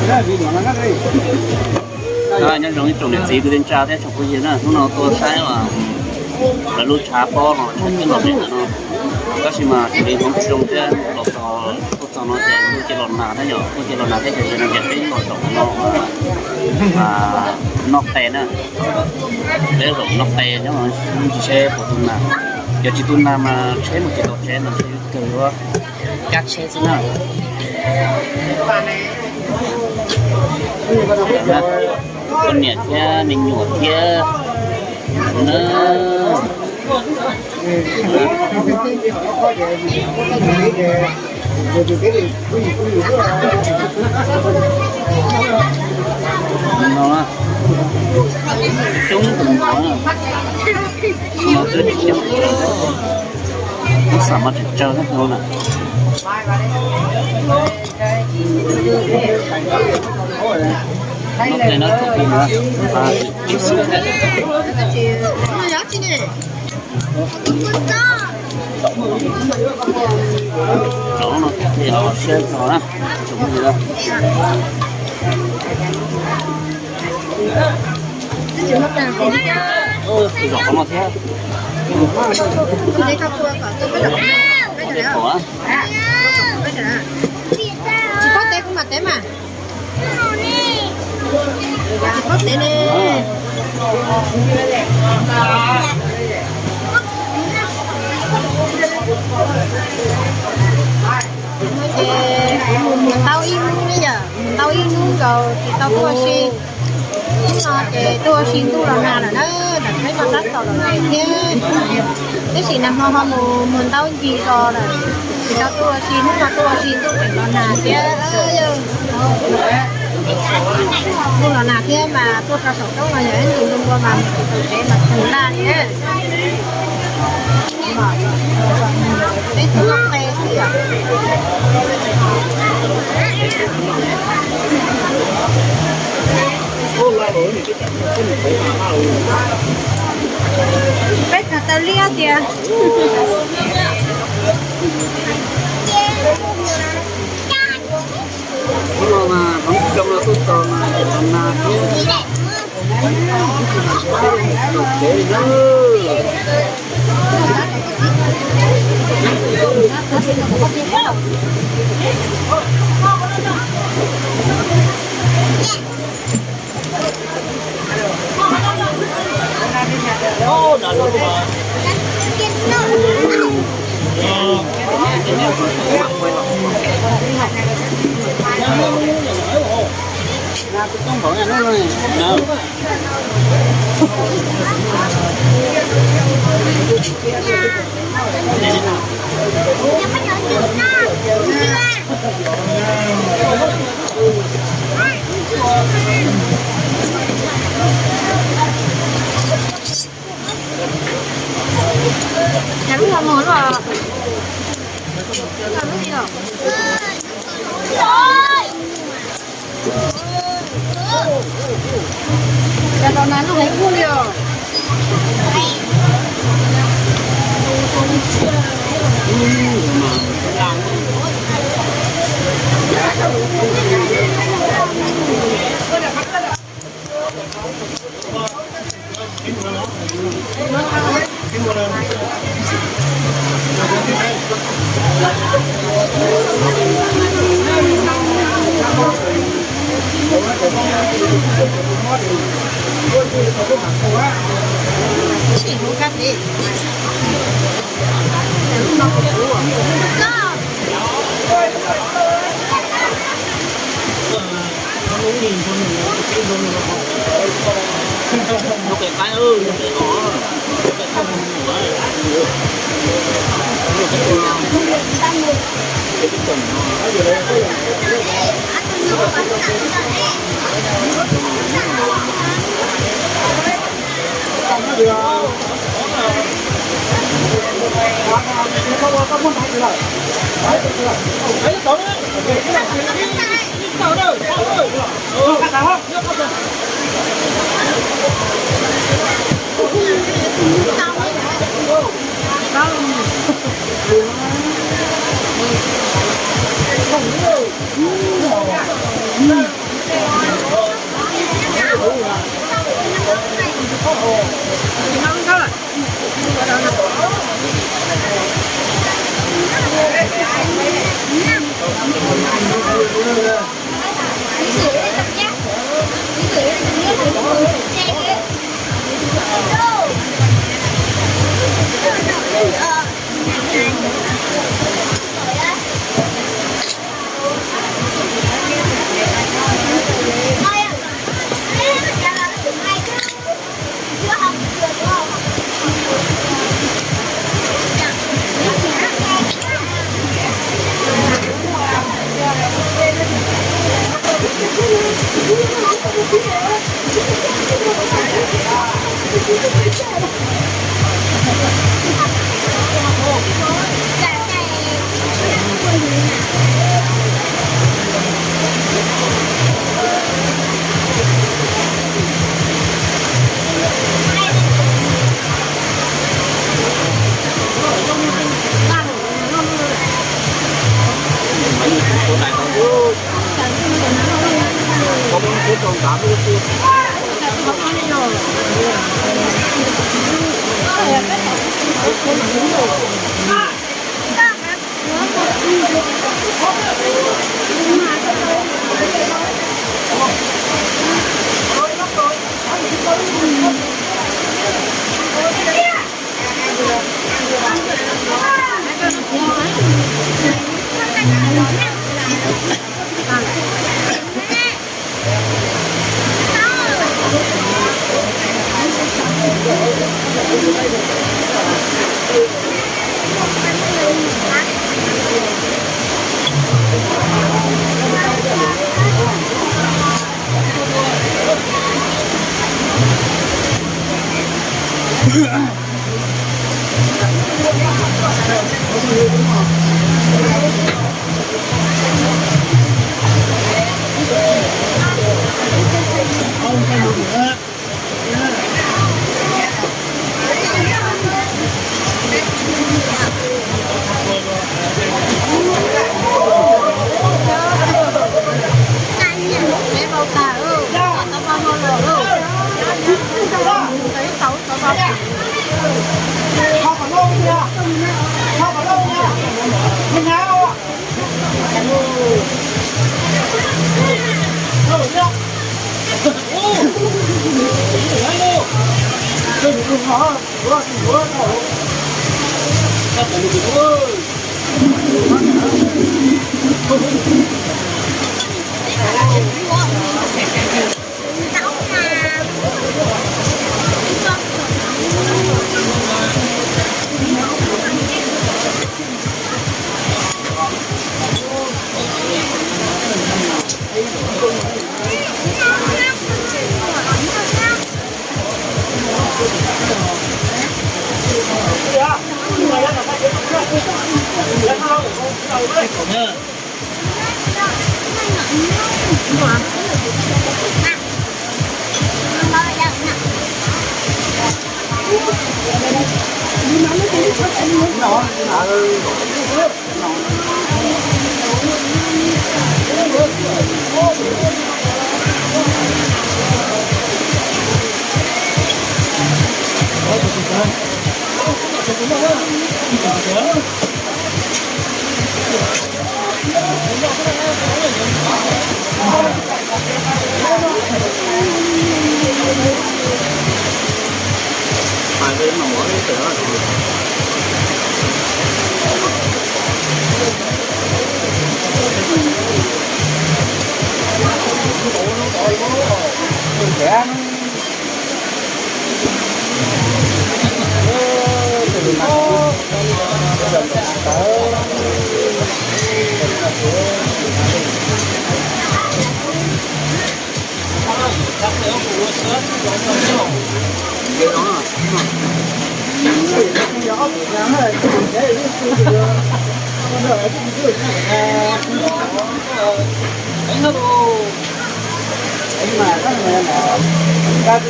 Nyob zoo ib tsoom niam txiv kwv tij neej tsa thiab tsoom phooj ywg na, hnub no tuaj saib lawv lub tshav pob no, tshav cub los li ntawm no. Tab sis mas raws li hmoob tsis zoo thiab los txog, tuaj txog no ces kuj cia los nag thiab yom, kuj cia los nag thiab ces no ces peb los zaum no, noj qe na, peb zaum noj qe nyob no tsis seb puas tu nag. Yog tsis tu nag mas tsheb mus tsis tau tsev no, kawg yuav cab tsheb xwb na. Poj niam thiab me nyuam thiab na. No, coob tus no, no twb tsis coob, muab xam mas tseem tsawg thiab no na. No ces no tsoom phooj ywg, zaum no thiaj li siab txog na, tsoom phooj ywg. Zaum no thiab. Tsis paub tev kuv mam tev mas. Tsis paub tev ne. Ces kuv mus mus tau ib hnub ne yom, mus tau ib hnub nkaus tsis tau tuaj ua si. Hnub no ces tuaj ua si ntuj los nag lawm na, nram teb no tab tom los nag thiab. Tab sis nag hmo ho mus mus ntau ncig zos lawm, tsis tau tuaj ua si, hnub no tuaj ua si ntuj tseem los nag thiab. Ntuj los nag thiab mas tuaj rau saum roob no yog ib ntus ntu npua mas mus tsis tau tsev mas tag laj li. Peb tuaj noj qe xwb yom. Peb khav tau liab tias. Hnub no mas hmoob coob no tuaj txog mas tseem los nag thiab. Tsis tau tsev li na. Cov lub no mos los, cov lub no. Cov no na lub heev kub li os. Tsis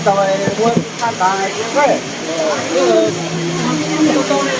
tau muab thaj tas.